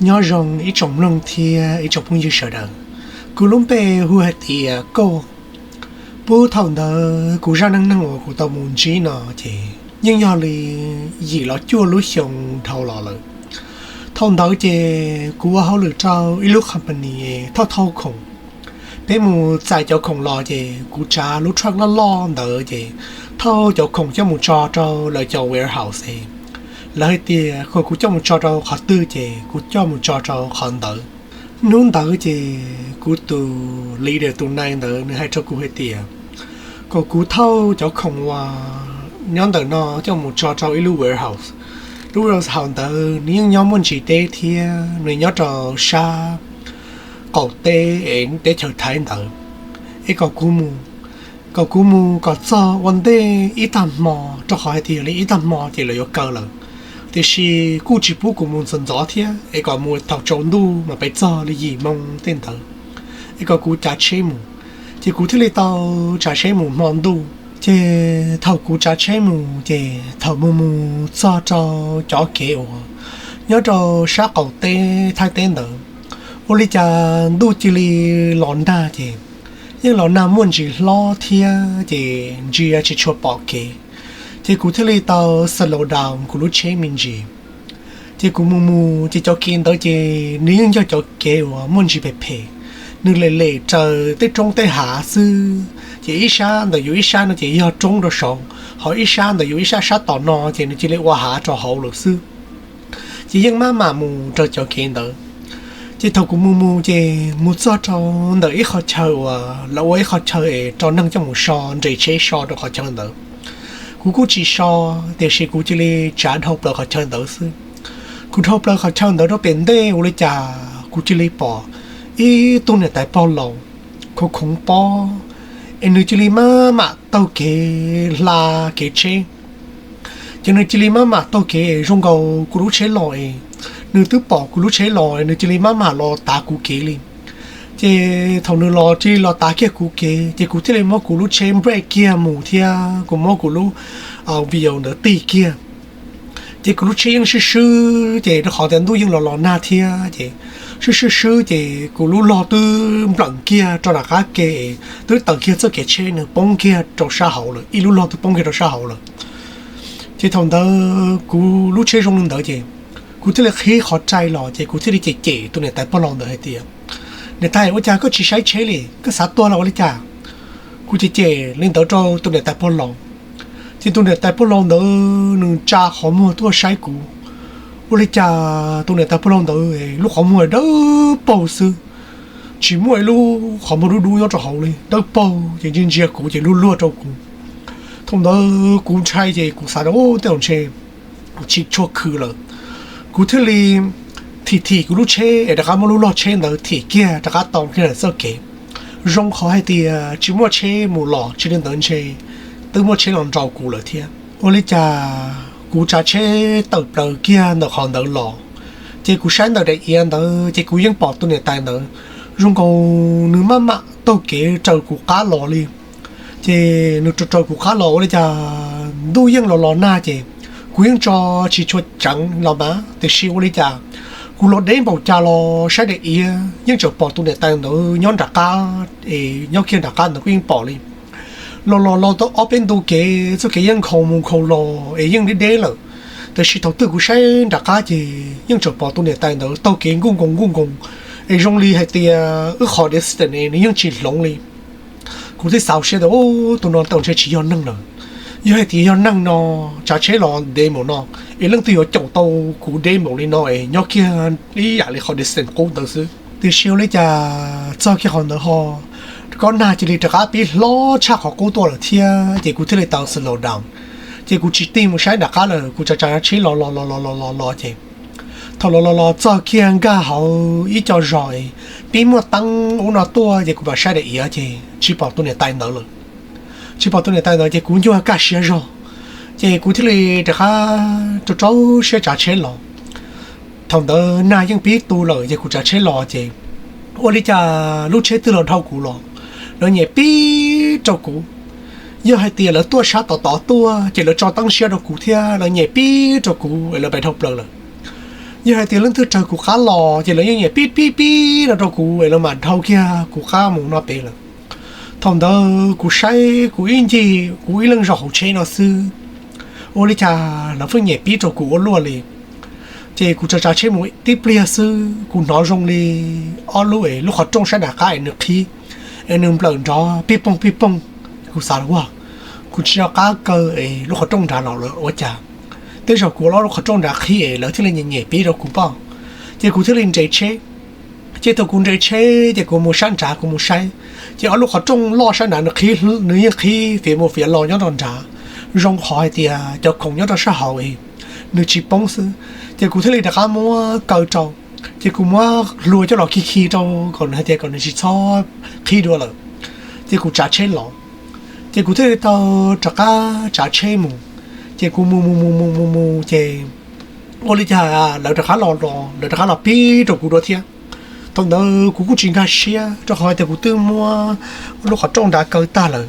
Nyob zoo ib tsoom mloog thiab ib tsoom phooj ywg sawv daws. Kuv lub npe hu hais tias Kauj. Puag thaum ntawd kuv zaj neej neeg uas kuv tau mus ntsib no ces yeej yog li yim los cuaj lub xyoo dhau los lawm. Thaum ntawd ces kuv ua hauj lwm rau ib lub company thauj thauj khoom. Peb mus txais cov khoom los ces kuv tsav lub truck loj loj ntawd ces thauj cov khoom coj mus tso rau lawv cov warehouse. Lawv hais tias kom kuv coj mus tso rau qhov twg ces kuv coj mus tso rau qhov ntawd. Hnub ntawd ces kuv tus leader tus nai ntawd nws hais rau kuv hais tias kom kuv thauj cov khoom uas nyob ntawm no coj mus tso rau ib lub warehouse. Lub warehouse ntawd nws yeej nyob muaj ntsis deb thiab nws nyob rau sab qaum teb es teb chaws Thaib ntawd. Es kom kuv mus, kom kuv mus kom txog ua ntej ib tag hmo, rau qhov hais tias yog li ib tag hmo ces lawv yuav kaw lawm. Tiam sis kuj tsis pub kuv mus ntxov ntxov thiab, es kom mus thaum tsaus ntuj mas peb txog li yim moo tej ntawd. Es kom kuv tsav tsheb mus, ces kuv thiaj li tau tsav tsheb mus hmo ntuj. Ces thaum kuv tsav tsheb mus ces thaum mus mus txog rau cov kev uas nyob rau sab qaum teb Thaib teb ntawd, ua li cas ntuj cia li los nag ces yeej los nag muaj ntsis hlob thiab ces ntsia tsis tshua pom kev. Ces kuv thiaj li tau slow down kuv lub tsheb me ntsis. Ces kuv mus mus ces cov kev ntawd ces nws yeej yog cov kev uas muaj ntsis phem phem, nws lem lem raws tej roob tej hav xwb. Ces ib sab ntawm yus ib sab no ces yog roob rau saud, ho ib sab ntawm yus ib sab sab tom no ces nws cia li ua hav rau hauv lawm xwb. Ces yeej maj mam mus raws cov kev ntawd. Ces thaum kuv mus mus ces mus txog rau ntawm ib qhov chaw uas lawv ua ib qhov chaw es rau neeg coj mus so nres tsheb so rau qhov chaw ntawd. Kuv kuj tsis so, tiam sis kuv cia li tsav dhau plaws qhov chaw ntawd xwb. Kuv dhau plaws qhov chaw ntawd rau pem ntej ua li cas kuv cia li pom ib tug niam tais pog laus khoov khoov pob, es nws cia li maj mam taug kev hla kev tsheb. Ces nws cia li maj mam taug kev zoo nkaus kuv lub tsheb los es nws twb pom kuv lub tsheb los es nws cia li maj mam los tav kuv kev li. Ces thaum nws los cia li los tav kiag kuv kev ces kuv thiaj li muab kuv lub tsheb brake kiag mus thiab kuv muab kuv lub video ntawd tig kiag. Ces kuv lub tsheb yeej swb swb ces rau qhov tias ntuj yeej los los nag thiab ces swb swb swb ces kuv lub log twb npleem kiag rau nram qab ke, twb tawm kiag txoj kev tsheb nws poob kiag rau sab hauv lawm, ib lub log twb poob kiag rau sab hauv lawm. Ces thaum ntawd kuv lub tsheb zoo li ntawd ces kuv thiaj li qhib qhov rai los ces kuv thiaj li cem cem tus niam tais pog laus ntawd hais tias, niam tais, ua cas koj tsis saib tsheb li, koj xav tuag los ua li cas? Kuv cem cem li ntawd rau tus niam tais pog laus. Ces tus niam tais pog laus ntawd nws tsa qhov muag tuaj saib kuv. Ua li cas tus niam tais pog laus ntawd lub qhov muag dawb paug xwb, tsis muaj ib lub qhov muag dub dub nyob rau hauv li, dawb paug ces ntsia ntsia kuv ces luag luag rau kuv. Thaum ntawd kuv ntshai ces kuv xav tias tej zaum ntshe tsis tshua khwv lawm. Kuv thiaj li thim thim kuv lub tsheb es rov qab muab lub log tsheb ntawd thim kiag rov qab tau kiag txoj kev. Zoo qhov hais tias tsis muaj tsheb mus los, tsis li ntawd ntshe twb muaj tsheb los nraus kuv lawm thiab. Ua li cas kuv tsav tsheb tawm plaws kiag ntawm qhov ntawd los, ces kuv saib ntawm daim iav ntawd ces kuv yeej pom tus niam tais ntawd zoo nkaus nws maj mam taug kev raws kuv qab los li. Ces nws raws raws kuv qab los ua li cas ntuj yeej los los nag ces kuv yeej tso tsis tshua tseev los mas tiam sis ua li cas kuv los deb npaum cas los saib daim iav yeej tseem pom tus niam tais ntawd nyob nram qab, es nyob kiag nram qab ntawd kuj yeej pom li. Los los los tau ob peb ntu kev, txoj kev yeej nkhaus mus nkhaus los es yeej deb deb lawm. Tiam sis thaum twg kuv saib nram qab ces yeej tseem pom tus niam tais ntawd taug kev nkuj nkoos nkuj nkoos, es zoo li hais tias wb qhov distance nws yeej tsis hloov li. Kuv thiaj xav siab tias tus no tej zaum ntshe tsis yog neeg lawm. Yog hais tias yog neeg no, tsav tsheb los deb npaum no, es leej twg yuav caum tau kuv deb npaum li no es nyob kiag ib yam li qhov distance qub ntawd xwb. Tiam sis ua li cas txog kiag qhov ntawd ho kob nag cia li rov qab pib hlob tshaj qhov qub tuaj lawm thiab ces kuv thiaj li tau slow down. Ces kuv tsis tig mus saib nram qab lawm, kuv tsav tsav tsheb los los los los los los ces thaum los los los txog kiag nkag hauv ib co zos es pib muaj teeb ub no tuaj ces kuv mam saib daim iav ces tsis pom tus niam tais ntawd lawm. Tsis pom tus niam tais ntawd ces kuv nyuag kaj siab zog, ces kuv thiaj li rov qab rau rau siab tsav tsheb los. Thaum ntawd nag yeej pib tu lawm ces kuv tsav tsheb los ces ua li cas lub tsheb twg los dhau kuv los, lawv nyem pib rau kuv. Yog hais tias lawv tuaj sab tom tod tuaj ces lawv tso teeb siab rau kuv thiab lawv nyem pib rau kuv es lawv pais dhau plaws lawm. Yog hais tias leej twg raws kuv qab los ces lawv yeej nyiam pib pib pib no rau kuv es lawv mam dhau kiag kuv qab mus no pem lawm. Thaum ntawd kuv saib kuv ib ncig kuv ib leeg zaum hauv tsheb no xwb, ua li cas lawv pheej nyiam pib rau kuv ua luaj li. Ces kuv tsav tsav tsheb mus tib pliag xwb kuv hnov zoo li ob lub es lub qhov rooj sab nram qab es nws qhib, es nws nplawm nrov pij poog pij poog. Kuv xav ua, kuv tsis nco qab kaw es lub qhov rooj nrad los lawm ua cas, tej zaum kuv ua lub qhov rooj nrad qhib es lawv thiaj li nyiam nyiam pib rau kuv pob. Ces kuv thiaj li nres tsheb. Ces thaum kuv nres tsheb ces kuv mus sab nrad kuv mus saib, ces ob lub qhov rooj loj sab nrad nws qhib, nws yeej qhib fiav mus fiav los nyob rau nrad, zoo qhov hais tias cov khoom nyob rau sab hauv nws tsis poob xwb. Ces kuv thiaj li rov qab muab kaw rau, ces kuv muab hlua coj los khi khi rau kom nws hais tias kom nws tsis txhob qhib dua lawm. Ces kuv tsav tsheb los, ces kuv thiaj li tau rov qab tsav tsheb mus. Ces kuv mus mus mus mus mus mus ces ua li cas lawv rov qab los los lawv rov qab los pib rau kuv dua thiab. Thaum ntawd kuv kuj tsis nkag siab rau qhov tias kuv twb muab lub qhov rooj nrad kaw tag lawm,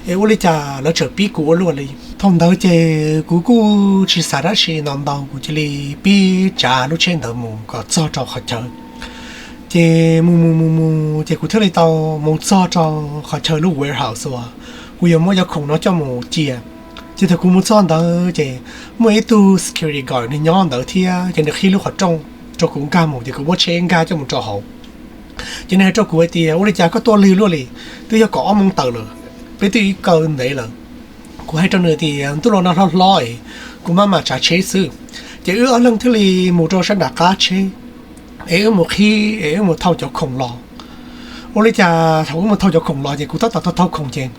es ua li cas lawv tseem pib kuv ua luaj li. Thaum ntawd ces kuv kuj tsis xav dab tsi ntau ntau kuv cia li pib tsav lub tsheb ntawd mus kom txog rau qhov chaw. Ces mus mus mus mus ces kuv thiaj li tau mus txog rau qhov chaw lub warehouse uas kuv yuav muab cov khoom no coj mus cia. Ces thaum kuv mus txog ntawd ces muaj ib tug security guard nws nyob ntawd thiab ces nws qhib lub qhov rooj rau kuv nkag mus ces kuv muab tsheb nkag coj mus rau hauv. Ces nws hais rau kuv hais tias ua li cas koj tuaj lig luaj li, twb yog kaum ob moos tawm lawm, peb twb ib kaw ntev lawm. Kuv hais rau nws tias ntuj los nag hlob hlob es kuv maj mam tsav tsheb xwb. Ces wb ob leeg thiaj li mus rau sab nram qab tsheb es wb mus qhib es wb mus thauj cov khoom los. Ua li cas thaum wb mus thauj cov khoom los ces kuv tab tom thauj thauj khoom ces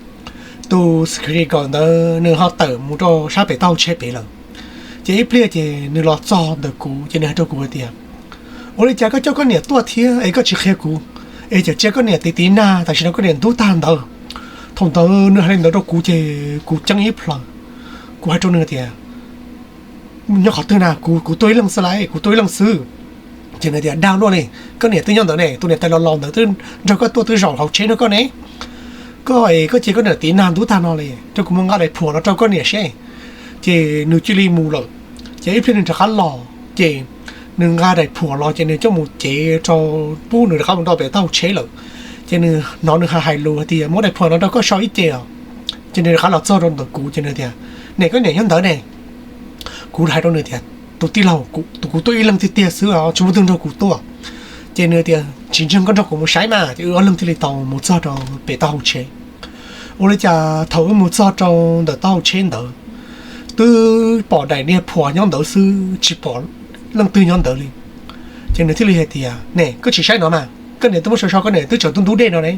tus security guard ntawd nws ho tawm mus rau sab pem taub hau tsheb pem lawm. Ces ib pliag ces nws los txog ntawm kuv ces nws hais rau kuv hais tias ua li cas koj coj koj niam tuaj thiab es koj tsis qhia kuv, es tseem cia koj niam tiv tiv nag tam sim no koj niam ntub tag ntawd. Thaum ntawd nws hais li ntawd rau kuv ces kuv ceeb ib plhaw. Kuv hais rau nws tias nyob qhov twg na, kuv kuv tuaj ib leeg xwb lauj, kuv tuaj ib leeg xwb. Ces nws tias dag luaj li, koj niam twb nyob ntawd ne, tus niam tais laus laus ntawd twb nrog koj tuaj twb zaum hauv tsheb nrog koj ne. Koj es koj cia koj niam tiv nag ntub tag no li, rau kuv mus nqa daim phuam no rau koj niam seb. Ces nws cia li mus lawm. Ces ib pliag nws rov qab los ces nws nqa daim phuam los ces nws coj mus cev rau pub nws rov qab mus rau pem taub hau tsheb lawm. Ces nws hnov nws hais hais lus hais tias muab daim phuam no rau koj so ib ce os. Ces nws rov qab los txog rau ntawm kuv ces nws tias niam, koj niam nyob ntawd ne. Kuv hais rau nws tias tus tij laug, kuv tuaj ib leeg tiag tiag xwb os, tsis muaj leej twg nrog kuv tuaj. Ces nws tias tsis ntseeg koj nrog kuv mus saib mas, ces wb ob leeg thiaj li tau mus txog rau pem taub hau tsheb. Ua li cas thaum wb mus txog rau ntawm taub hau tsheb ntawd, twb pom daim niag phuam nyob ntawd xwb tsis pom leej twg nyob ntawd li. Ces nws thiaj li hais tias ne, koj tsis saib no mas, koj niam twb muab so so koj niam twb tseem ntub ntub dej no ne.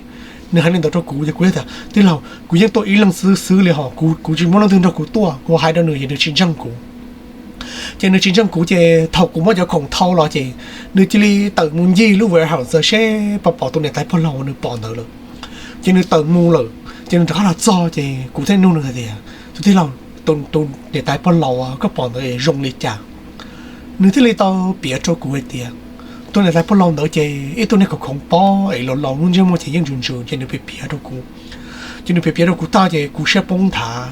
Nws hais li ntawd rau kuv ces kuv tias tij laug, kuv yeej tuaj ib leeg xwb xwb li hos, kuv tsis muaj leej twg nrog kuv tuaj, kuv hais rau nws ces nws tsis ntseeg kuv. Ces nws tsis ntseeg kuv ces thaum kuv muab cov khoom thau los ces nws cia li tawm mus ncig lub warehouse seb puas pom tus niam tais pog laus uas nws pom ntawd lawm. Ces nws tawm mus lawm ces nws rov qab los txog ces kuv thiaj nug nws hais tias tus tij laug, tus niam tais pog laus koj pom ntawd zoo li cas? Nws thiaj li tau piav rau kuv hais tias tus niam tais pog laus ntawd ces ib tug niag khoov khoov pob es laus laus lub ntsej muag ces yeej ntsws ntsws ces nws piav piav rau kuv. Ces nws piav piav rau kuv tag ces kuv siab poob nthav.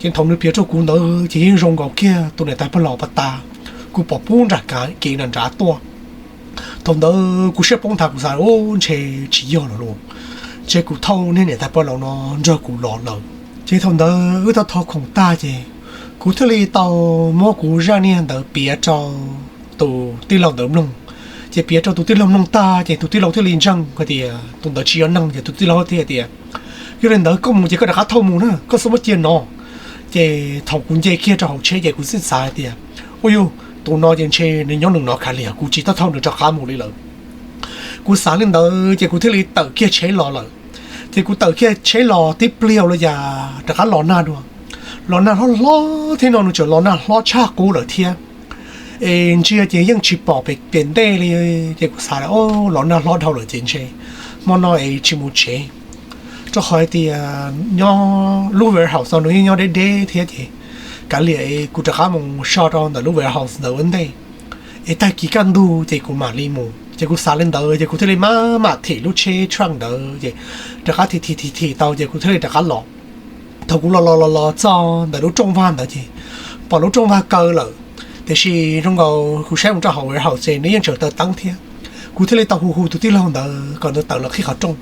Ces thaum nws piav rau kuv ntawd ces yeej zoo nkaus kiag tus niam tais pog laus pas tas kuv pom pub nram kev nram nrad tuaj. Thaum ntawd kuv siab poob nthav kuv xav ua ntshe tsis yog lawm lauj, ntshe kuv thauj niag niam tais pog laus no nrog kuv los lawm. Ces thaum ntawd wb tau thau khoom tag ces kuv thiaj li tau muab kuv zaj niag ntawd piav rau tus tij laug ntawd mloog. Ces piav rau tus tij laug mloog tag ces tus tij laug thiaj li ntseeg hais tias tus ntawd tsis yog neeg ces tus tij laug thiaj tias yog li ntawd koj mus ces koj rov qab thauj mus na, koj txhob muab cia no. Ces thaum kuv nce kiag rau hauv tsheb ces kuv txawm xav hais tias ua yus, tus no ces ntshe nws nyob nws no khav liam, kuv tsis tau thauj nws rov qab mus li lawm. Kuv xav li ntawd ces kuv thiaj li tawm kiag tsheb los lawm. Ces kuv tawm kiag tsheb los tib pliag ua li cas rov qab los nag dua. Los nag hlob hlob thiab no, nws tseem los nag hlob tshaj qub lawm thiab. Es ntsia ces yeej tsis pom pem ntej li. Ces kuv xav tias los nag hlob dhau lawm ces ntshe hmo no es tsis mus tsev, rau qhov hais tias nyob lub warehouse no nws yeej nyob deb deb thiab ces kav liam es kuv rov qab mus so rau ntawm lub warehouse ntawd ua ntej, es tag kis kaj ntug ces kuv mam li mus. Ces kuv xav li ntawd ces kuv thiaj li maj mam them lub tsheb truck ntawd ces rov qab them them them them tau ces kuv thiaj li rov qab los. Thaum kuv los los los los txog ntawm lub rooj vag ntawd ces pom lub rooj vag kaw lawm, Tiam sis zoo nkaus kuv saib mus rau hauv warehouse ces nws yeej tseem taws teeb thiab. Kuv thiaj li tau hu hu tus tij laug ntawd kom nws tawm los qhib qhov rooj.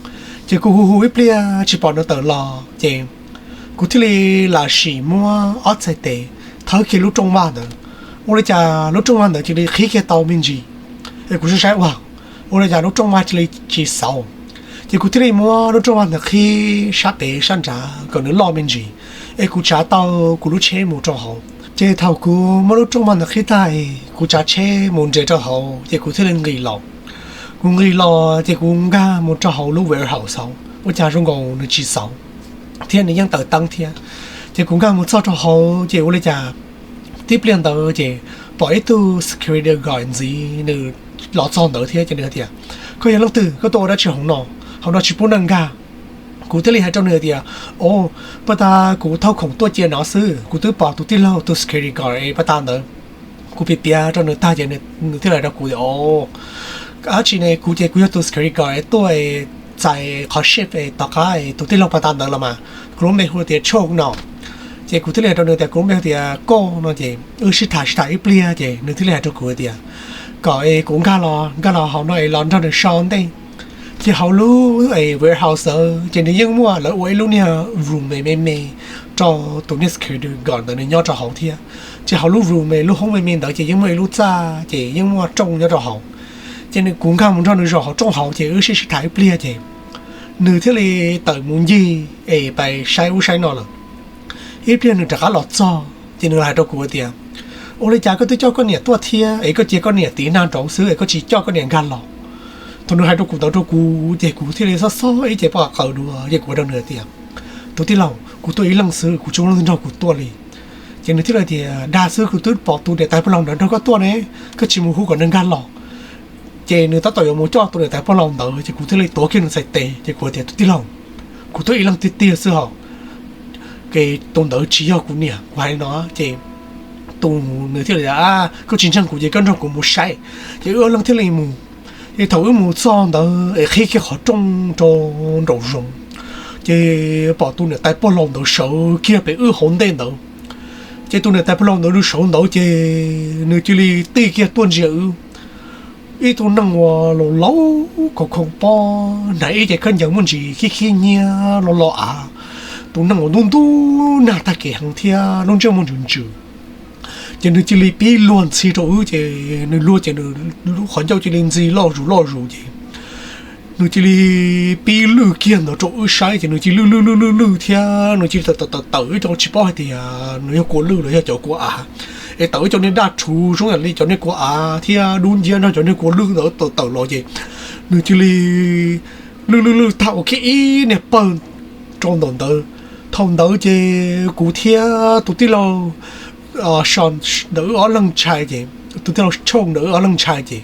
Ces kuv hu hu ib pliag tsis pom nws tawm los ces kuv thiaj li lam sim muab ob txhais tes thawb kiag lub rooj vag ntawd. Ua li cas lub rooj vag ntawd cia li qhib kiag tau me ntsis. Es kuv saib saib ua, ua li cas lub rooj vag cia li tsis xauv. Ces kuv thiaj li muab lub rooj vag ntawd qhib sab pem sab nrad kom nws loj me ntsis, es kuv tsav tau kuv lub tsheb mus rau hauv. Ces thaum kuv muab lub rooj vag ntawd qhib tag, kuv tsav tsheb mus nres rau hauv ces kuv thiaj li nqis los. Kuv nqis los ces kuv nkag mus rau hauv lub warehouse hauv, ua cas zoo nkaus nws tsis xauv thiab nws yeej taws teeb thiab. Ces kuv nkag mus txog rau hauv ces ua li cas tib pliag ntawd ces pom ib tug security guard ntxiv nws los txog ntawd thiab ces nws tias, koj yog leej twg, koj tuaj ua dab tsi hauv no? Hauv no tsis pub neeg nkag. Kuv thiaj li hais rau nws tias, o, pas tas kuv thauj khoom tuaj cia no xwb, kuv twb pom tus tij laug tus security guard es pas tas ntawd kuv piav piav rau nws tag ces nws thiaj li hais rau kuv tias, o, dab tsi ne, kuv ces kuv yog tus security guard es tuaj txais qhov shift es tom qab tus tij laug pas tas ntawd los mas, kuv lub npe hu tias Tshooj no. Ces kuv thiaj li hais rau nws tias kuv lub npe hu tias Koj no ces wb sib tham sib tham ib pliag ces nws thiaj li hais rau kuv tias kom es kuv nkag los nkag los hauv no es los nrog nws so ntej. Ces hauv lub warehouse ces nws yeej muaj lawv ua ib lub niag room me me rau tus niag security guard ntawd nws nyob rau hauv thiab. Ces hauv lub room me lub hoob me me ntawd ces yeej muaj ib lub txaj ces yeej muaj rooj nyob rau hauv. Ces nws, kuv nkag mus nrog nws zaum hauv rooj hauv ces wb sib sib tham ib pliag ces nws thiaj li tawm mus ncig es pais saib ub saib no lawm. Ib pliag nws rov qab los txog ces nws hais rau kuv tias, ua li cas koj twb coj koj niam tuaj thiab es koj cia koj niam tiv nag nraud xwb es koj tsis coj koj niam nkag los? Thaum nws hais rau kuv ntawd rau kuv ces kuv thiaj li xob xob ib ce pob qa qaws dua ces kuv hais rau nws tias, tus tij laug, kuv tuaj ib leeg xwb, kuv tsis muaj leej twg nrog kuv tuaj li. Ces nws thiaj li tias, dag xwb, kuv twb pom tus niam tais pog laus ntawd nrog koj tuaj ne, koj tsis mus hu kom nws nkag los. Ces nws tab tom yuav mus coj tus niam tais pog laus ntawd ces kuv thiaj li tuav kiag nws txhais tes ces kuv tias, tus tij laug, kuv tuaj ib leeg tiag tiag xwb hos, ces tus ntawd tsis yog kuv niam, kuv hais li no. Ces tus, nws thiaj li tias, koj tsis ntseeg kuv ces koj nrog kuv mus saib. Ces wb ob leeg thiaj li mus. Ces thaum wb mus txog ntawd es qhib kiag qhov rooj rau nraum zoov, ces pom tus niam tais pog laus ntawd sawv kiag pem wb hauv ntej ntawd. Ces tus niam tais pog laus ntawd nws sawv ntawd ces nws cia li tij kiag tuaj ntsia wb. Ib tug neeg uas laus laus khov khov pob, hnav ib ce khaub ncaws muaj ntsis khib khib nyiab los los av, tus neeg uas ntub ntub nag tag kev heev thiab lub ntsej muag ntsws ntsws. Ces nws cia li pib luag ntxhi rau wb ces nws luag ces nws lub qhov ncauj cia li ntxi loj zus loj zus ces nws cia li pib lwj kiag ntawd rau wb saib ces nws cia li lwj lwj lwj lwj lwj thiab nws cia li tawm tawm tawm tawm ib co tsis paub hais tias nws yog kua lwj los yog cov kua av, es tawm ib co niag daj rhuv zoo yam li cov niag kua av thiab dub nciab nrog cov niag kua lwj ntawd tawm tawm los ces nws cia li lwj lwj lwj tag ua kiag ib niag pawg rau ntawm ntawd. Thaum ntawd ces kuv thiab tus tij laug Sean ntawm wb ob leeg ntshai ces, tus tij laug Tshooj ntawm wb ob leeg ntshai ces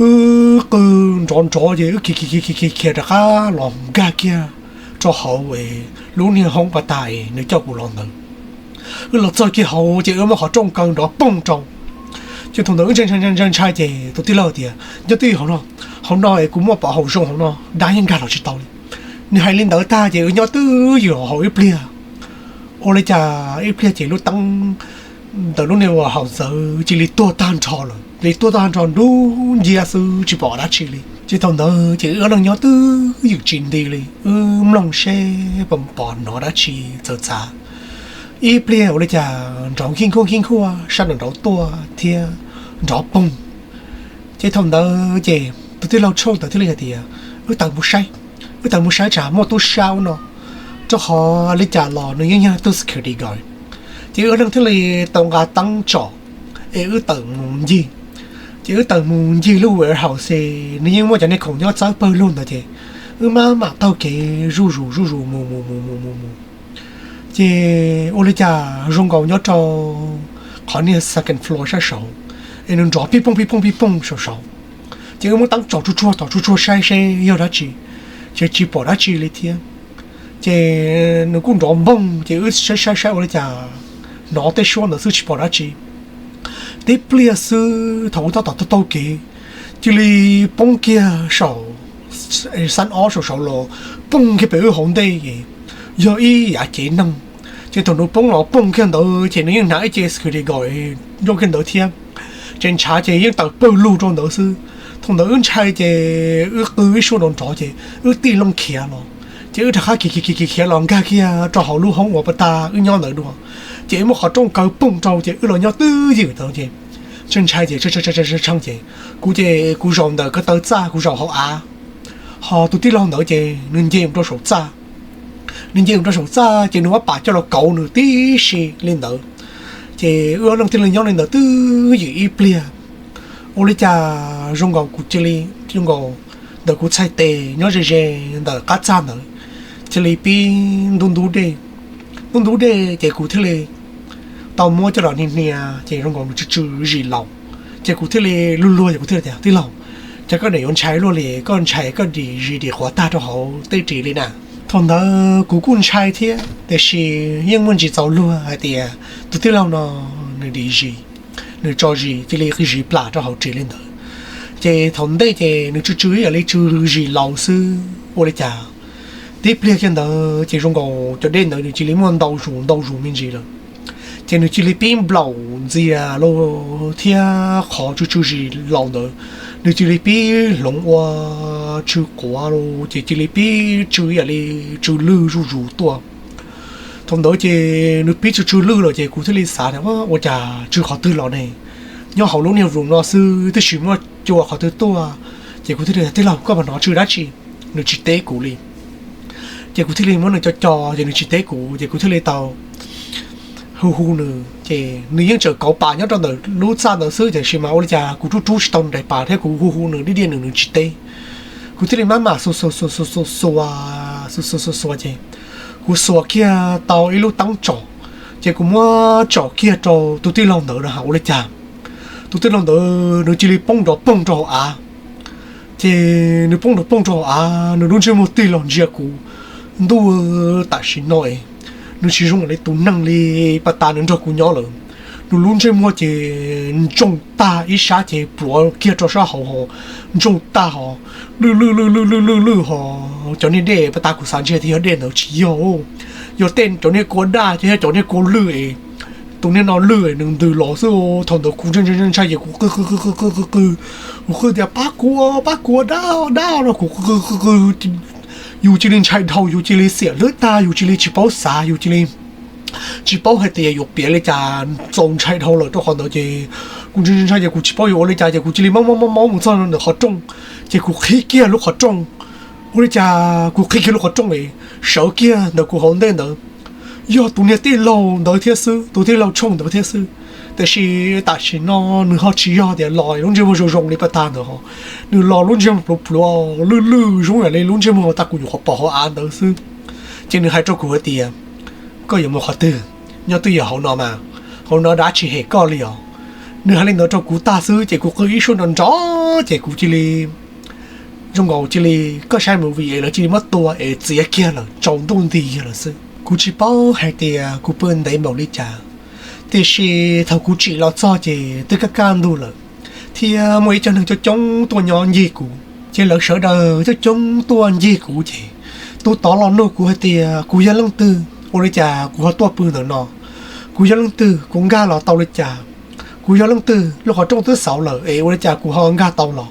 wb qw nrov nrov ces wb khiav khiav khiav khiav khiav rov qab los nkag kiag rau hauv lub niag hoob pas tas nws coj kuv los ntawd. Wb los txog kiag hauv ces wb muab qhov rooj kaw nrov poog rau. Ces thaum ntawd wb ntshai ntshai ntshai ces tus tij laug tias, nyob twj ywm hauv no, hauv no es kuv muaj pov haum zoo hauv no, dab yeej nkag los tsis tau li. Nws hais li ntawd tag ces wb nyob twj ywm hauv ib pliag. Ua li cas ib pliag ces lub teeb ntawm lub niag uas haum ntawd cia li tuag tag nrho lawm, cia li tuag tag nrho nrub ncia xwb tsis pom dab tsi li. Ces thaum ntawd ces wb ob leeg nyob twj ywm tsis nti li, wb mloog seb pom hnov dab tsi txawv txav. Ib pliag ua li cas nrov nkij nkuaj nkij nkuaj sab nraum nraud tuaj thiab nrov poog. Ces thaum ntawd ces tus tij laug Tshooj ntawd thiaj li hais tias, wb tawm mus saib, wb tawm mus saib tsam muaj tub sab ub no, rau qhov li cas los nws yeej yog tub security guard. Ces wb ob leeg thiaj li tau nqa teeb tsom es wb tawm mus ncig. Ces wb tawm mus ncig lub warehouse, nws yeej muaj cov niag khoom nyob txawb pawg lug ntawd ces wb maj mam taug kev zuj zus zuj zus mus mus mus mus mus mus. Ces ua li cas zoo nkaus nyob rau qhov niag second floor sab saud, es nws nrov pij pooj pij pooj pij pooj saum saud. Ces wb muab teeb tsom tsuag tsuag tom tsuag tsuag saib seb yog dab tsi, ces tsis pom dab tsi li thiab. Ces nws kuj nrov npoog ces wb saib saib saib ua li cas hnov tej suab ntawd xwb tsis pom dab tsi. Tib pliag xwb thaum wb tab tom taug taug kev, cia li poob kiag saum xab ob saum saud los, poog kiag pem wb hauv ntej, yog ib yav cev neeg. Ces thaum nws poob los poog kiag ntawd ces nws yeej hnav ib ce security guard nyob kiag ntawd thiab. ces ntshav ces yeej tawm pawg lug rau ntawd xwb. Thaum ntawd wb ntshai ces wb qw ib suab nrov nrov ces wb tig loo khiav los, ces wb rov qab khiav khiav khiav khiav los nkag kiag rau hauv lub hoob uas pas tas wb nyob ntawd dua. Ces wb muab qhov rooj kaw poog rau ces wb los nyob twj ywm ntawd ces tshee ntshai ces tshee ces kuv ces kuv zaum ntawm ko taw txaj, kuv zaum hauv av, ho tus tij laug ntawd ces nws nce mus rau saum txaj. Nws nce mus rau saum txaj ces nws muab pas coj los kauv nws tib si li ntawd. Ces wb ob leeg thiaj li nyob li ntawd twj ywm ib pliag. Ua li cas zoo nkaus kuv cia li, zoo nkaus ntawm kuv txhais tes nyob ze ze ntawm qab txaj ntawd, cia li pib ntub ntub dej. Ntub ntub dej ces kuv thiaj li tau muab coj los hnia hnia ces zoo nkaus nws tsw tsw zis laus. Ces kuv thiaj li luag luag ces kuv thiaj li tias, Tij laug, cas koj niam yuav ntshai luaj li, koj ntshai koj dim zis dim qhuav tag rau hauv tej ris li na? Thaum ntawd kuv kuj ntshai thiab tiam sis yeej muaj ntsis txaus luag hais tias tus tij laug no nws dim zis, nws tso zis cia li zis plam rau hauv ris li ntawd. Ces thaum ntej ces nws tsw tsw ib yam li tsw zis laus xwb. Ua li cas tib pliag kiag ntawd ces zoo nkaus cov dej ntawd nws cia li muaj ntau zus ntau zus me ntsis lawm. Ces nws cia li pib nplaum ntxias los thiab qhov tsw tsw zis laus ntawd nws cia li pib hloov ua tsw quav los ces cia li pib tsw ib yam li tsw lwj zuj zus tuaj. Thaum ntawd ces nws pib tsw tsw lwj lawm ces kuv thiaj li xav tias, Ua cas tsw qhov twg los ne? Nyob hauv lub niag room no xwb twb tsis muaj cua qhov twg tuaj. Ces kuv thiaj li tias, Tij laug, koj puas hnov tsw dab tsi? Nws tsis teb kuv li. Ces kuv thiaj li muab nws co co ces nws tsis teb kuv ces kuv thiaj li tau hu hu nws ces nws yeej tseem kauv pas nyob rau ntawm lub txaj ntawd xwb tiam sis mas ua li cas kuv rub rub tsis tau nws daim pas thiab kuv hu hu nws diaj diaj nws nws tsis teb. Kuv thiaj li maj mam xuas xuas xuas xuas xuas xuas xuas xuas xuas ces kuv xuas kiag tau ib lub teeb tsom, ces kuv muab tsom kiag rau tus tij laug ntawd na ha ua li cas tus tij laug ntawd nws cia li poob nrov poog rau hauv av. Ces nws poob nrov poog rau hauv av, nws lub ntsej muag tig los ntsia kuv. Ntuj, tam sim no es nws tsis zoo li tus neeg li pas tas nws nrog kuv nyob lawm. Nws lub ntsej muag ces ntsoog tag ib sab ces pluav kiag rau sab hauv ho ntsoog tag ho lwj lwj lwj lwj lwj lwj lwj ho cov niag dej pas tas kuv xav ntshe tias yog dej ntawd tsis yog, yog tej cov niag kua daj ces yog cov niag kua lwj es tus niag no lwj nws ntws los xwb. Thaum ntawd kuv ntshai ntshai ntshai ces kuv qw qw qw qw qw qw qw, kuv qw tias, Pab kuv, pab kuv, dab dab no, kuv qw qw qw qw. Yus cia li ntshai dhau, yus cia li xiam hlwb tag, yus cia li tsis paub xav, yus cia li tsis paub hais tias yuav piav li cas txaus ntshai dhau lawm rau qhov ntawd ces kuv ntshai ntshai ces kuv tsis paub yuav ua li cas ces kuv cia li maub maub maub maub mus txog ntawm qhov rooj, ces kuv qhib kiag lub qhov rooj. Ua li cas kuv qhib kiag lub qhov rooj es sawv kiag ntawm kuv hauv ntej ntawd yog tus niag tij laug ntawd thiab xwb, tus tij laug tshooj ntawd thiab xwb. Tiam sis tam sim no nws ho tsis yog tias los lub ntsej muag zoo zoo li pas tas ntawd ho, nws los lub ntsej muag pluav pluav lwj lwj zoo yam li lub ntsej muag tas kuv nyuam qhuav pom hauv av ntawd xwb. Ces nws hais rau kuv hais tias, Koj yuav mus qhov twg? Nyob twj ywm hauv no mas, hauv no dab tsis hem koj li os. Nws hais li ntawd rau kuv tag xwb ces kuv qw ib suab nrov nrov ces kuv cia li zoo nkaus cia li koj saib movie es lawv cia li muab tua es txiav kiag lawm tsaus ntuj nti lawm xwb. Kuv tsis paub hais tias kuv pw ntev npaum li cas, tiam sis thaum kuv tsim los txog ces twb kaj kaj ntug lawm, thiab muaj ib co neeg coob coob tuaj nyob ncig kuv. Ces lawv sawv daws coob coob tuaj ncig kuv ces tus tod los nug kuv hais tias kuv yog leej twg, ua li cas kuv ho tuaj pw ntawm no, kuv yog leej twg, kuv nkag los tau li cas, kuv yog leej twg, lub qhov rooj twb xauv lawm es ua li cas kuv ho nkag tau los.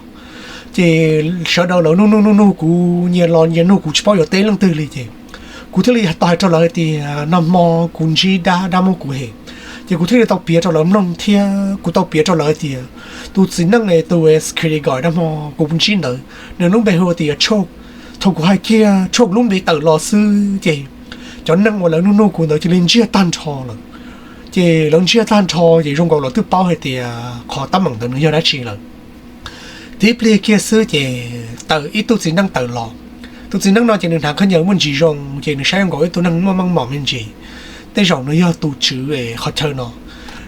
Ces sawv daws lawv nug nug nug nug kuv, nyias los nyias nug, kuv tsis paub yuav teb leej twg li ces kuv thiaj li tau hais rau lawv hais tias nag hmo kuv ntsib dab, dab muab kuv hem. Ces kuv thiaj li tau piav rau lawv mloog thiab kuv tau piav rau lawv hais tias tus txiv neej es tus security guard nag hmo kuv ntsib ntawd nws lub npe hu tias Tshooj. Thaum kuv hais kiag Tshooj lub npe tawm los xwb ces cov neeg uas lawv nug nug kuv ntawd cia li ntsiag tag nrho lawm. Ces lawv ntsiag tag nrho ces zoo nkaus lawv twb paub hais tias qhov teeb meem ntawd nws yog dab tsi lawm. Tib pliag kiag xwb ces tawm ib tug txiv neej tawm los. Tus txiv neej no ces nws hnav khaub ncaws muaj ntsis zoo ces nws saib zoo nkaus ib tug neeg muaj meej mom me ntsis, tej zaum nws yog tus tswv qhov chaw no.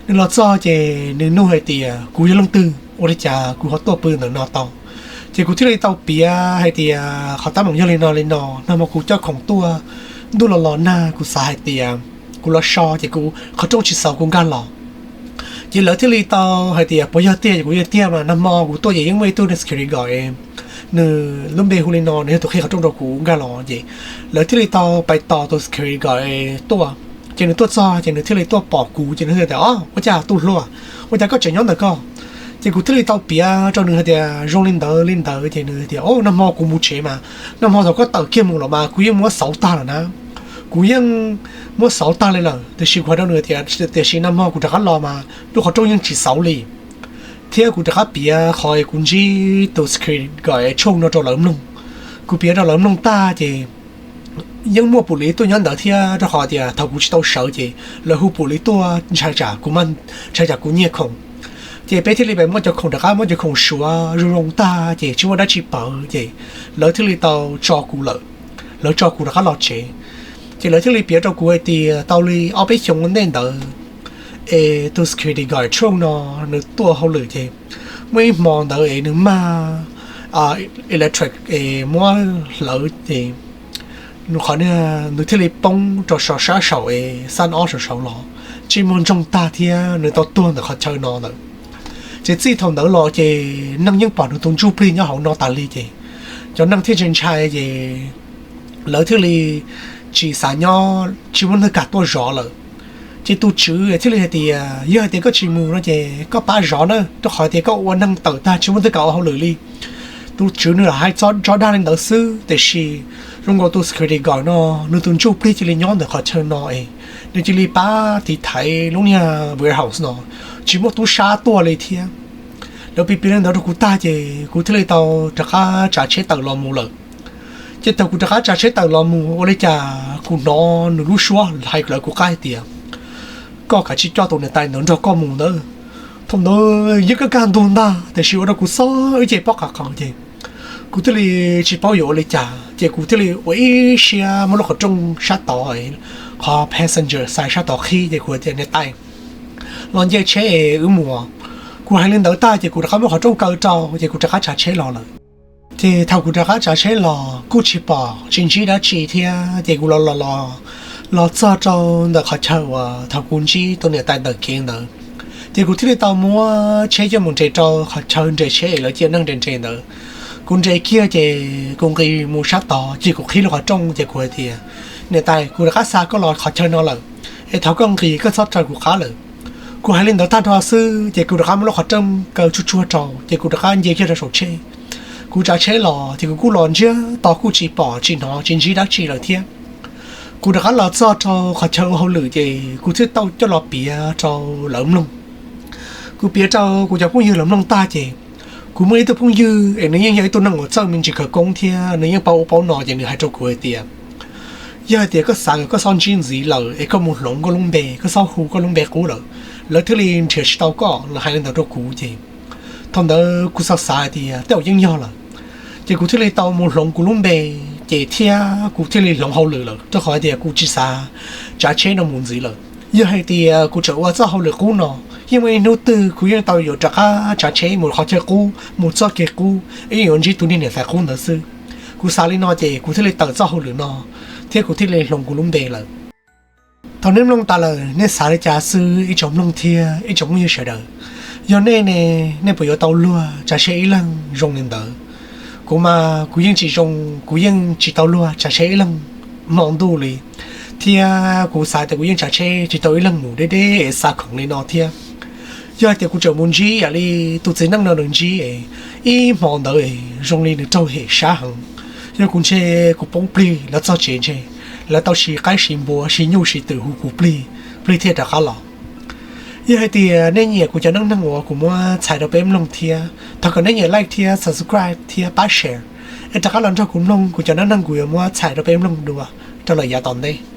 Nws los txog ces nws nug hais tias kuv yog leej twg, ua li cas kuv ho tuaj pw ntawm no tau. Ces kuv thiaj li tau piav hais tias qhov teeb meem yog li no li no, nag hmo kuv coj khoom tuaj, ntuj los los nag kuv xav hais tias kuv los so ces kuv qhov rooj tsis xauv kuv nkag los. Ces lawv thiaj li tau hais tias puas yog tiag, ces kuv tias tiag mas, nag hmo kuv tuaj ces yeej muaj ib tug security guard, nws lub npe hu li no, nws yog tus qhib qhov rooj rau kuv nkag los. Ces lawv thiaj li tau pais tos tus security guard tuaj. Ces nws tuaj txog ces nws thiaj li tuaj pom kuv ces nws thiaj tias, O, ua cas tus hluas, ua cas koj tseem nyob ntawm koj? Ces kuv thiaj li tau piav rau nws hais tias zoo li ntawd li ntawd, ces nws tias, O, nag hmo kuv mus tsev mas, nag hmo thaum koj tawm kiag mus los mas kuv yeej muab xauv tag lawm na. Kuv yeej muab xauv tag li lawm, tiam sis kuv hais rau nws tias, tiam sis nag hmo kuv rov qab los mas lub qhov rooj yeej tsis xauv li. Thiab kuv rov qab piav qhov kuv ntsib tus security guard tshooj no rau lawv mloog. Kuv piav rau lawv mloog tag ces yeej muaj pum liv tuaj nyob ntawd thiab, rau qhov tias thaum kuv tsis tau sawv ces lawv hu pum liv tuaj ntshai tsam kuv, ntshai tsam kuv nyiag khoom. Ces peb thiaj li pem muab cov khoom, rov qab muab cov khoom suav zoo zoo tag ces tsis muaj dab tsi pawv ces lawv thiaj li tau tso kuv lawm. Lawv tso kuv rov qab los tsev. Ces lawv thiaj li piav rau kuv hais tias tau li ob peb xyoos ntej ntawd es tus security guard tshooj no nws tuaj hauj lwm ces muaj ib hmo ntawd es nws mag electric es muab hlawv ces qhov nws thiaj li poob rau saum sab saum es xab ob saum saud los, ntsej muag ntsoog tag thiab nws tau tuag ntawm qhov chaw no lawm. Ces txij thaum ntawd los ces neeg yeej pom nws tus ntsuj plig nyob hauv no tas li ces cov neeg thiaj ntshai ntshai ces lawv thiaj li tsis xav nyob, tsis muaj neeg kam tuaj zov lawm. Ces tus tswv thiaj li hais tias, Yog hais tias koj tsis mus no ces koj pab zov na, rau qhov tias koj ua neeg tawm tag tsis muaj neeg kam ua hauj lwm li. Tus tswv nws lam hais tso dag li ntawd xwb, tiam sis zoo nkaus tus security guard no nws tus ntsuj plig cia li nyob ntawm qhov chaw no es nws cia li pab tiv thaiv lub niag warehouse no, tsis muaj tub sab tuaj li thiab. Lawv piav piav li ntawd rau kuv tag ces kuv thiaj li tau rov qab tsav tsheb tawm los mus lawm. Ces thaum kuv rov qab tsav tsheb tawm los mus ua li cas kuv hnov nws lub suab hais lawv kuv qab hais tias, Koj kav tsij coj tus niam tais ntawd nrog koj mus ntawd. Thaum ntawd yeej kaj kaj ntug ntag tiam sis ua rau kuv xob ib ce pob qhov qhov ces kuv thiaj li tsis paub yuav ua li cas ces kuv thiaj li ua ib siab muab lub qhov rooj sab tod, qhov passenger side sab tod qhib ces kuv tias, Niam tais, los nce tsheb es wb mus. Kuv hais li ntawd tag ces kuv rov qab muab qhov rooj kaw rau ces kuv rov qab tsav tsheb los lawm. Ces thaum kuv rov qab tsav tsheb los kuj tsis pom tsis ntsib dab tsi thiab ces kuv los los los txog rau ntawm qhov chaw uas thaum kuv ntsib tus niam tais ntawm kev ntawd, ces kuv thiaj li tau muab tsheb coj mus nres rau qhov chaw nres tsheb es lawv cia neeg nres nres ntawd. Kuv nres kiag ces kuv nqis mus sab tod ces kuv qhib lub qhov rooj ces kuv hais tias, Niam tais, kuv rov qab xa koj los qhov chaw no lawm, es thov koj nqis, koj txhob raws kuv qab lawm. Kuv hais li ntawd tag nrho xwb ces kuv rov qab muab lub qhov rooj kaw tsuag tsuag rau ces kuv rov qab nce kiag rau saum tsheb. Kuv tsav tsheb los ces kuv kuj los ntsiag to kuj tsis pom tsis hnov tsis ntsib dab tsi lawm thiab. Kuv rov qab los txog rau qhov chaw ua hauj lwm ces kuv thiaj tau coj los piav rau lawv mloog. Kuv piav rau kuv cov phooj ywg lawv mloog tag ces kuv muaj ib tug phooj ywg es nws yeej yog ib tug neeg uas txawj me ntsis khawv koob thiab nws yeej paub ub paub no ces nws hais rau kuv hais tias, Yog hais tias koj xav kom koj txhob ntsib ntxiv lawm es koj mus hloov koj lub npe, koj txhob hu koj lub npe qub lawm, lawv thiaj li nrhiav tsis tau koj. Lawv hais li ntawd rau kuv ces thaum ntawd kuv xav xav hais tias tej zaum yeej yog lawm. Ces kuv thiaj li tau mus hloov kuv lub npe, ces thiab kuv thiaj li hloov hauj lwm lawm rau qhov tias kuv tsis xav tsav tsheb no mus ntxiv lawm. Yog hais tias kuv tseem ua txoj hauj lwm qub no, yeej muaj ib hnub twg kuv yeej tau yuav rov qab tsav tsheb mus qhov chaw qub, mus txoj kev qub, yeej yuav ntsib tus niag niam tais qub ntawd xwb. Kuv xav li no ces kuv thiaj li tawm txoj hauj lwm no, thiab kuv thiaj li hloov kuv lub npe lawm. Thaum nej mloog tas lawm nej xav li cas xwb ib tsoom mloog thiab ib tsoom phooj ywg sawv daws? Yog nej ne, nej puas yuav tau luag tsav tsheb ib leeg zoo li ntawd? Kuv mas kuv yeej tsis zoo, kuv yeej tsis tau luag tsav tsheb ib leeg hmo ntuj li, thiab kuv xav tias kuv yeej tsav tsheb tsis tau ib leeg mus deb deb es xa khoom li no thiab. Yog hais tias kuv tseem mus ntsib yam li tus txiv neej no nws ntsib es ib hmo ntawd es zoo li nws raug hem sab heev. Yog kuv ntshe kuv poob plig, lawv txog tsev ntshe lawv tau siv qaib siv npua siv nyuj siv twm hu kuv plig, plig thiaj rov qab los. Yog hais tias nej nyiam kuv cov neej neeg uas kuv muab txhais rau peb mloog thiab, thov kom nej nyiam like thiab subscribe thiab pab share, es rov qab los nrog kuv mloog kuv cov neej neeg kuv yuav muab txhais rau peb mloog dua rau lawm yav tom ntej.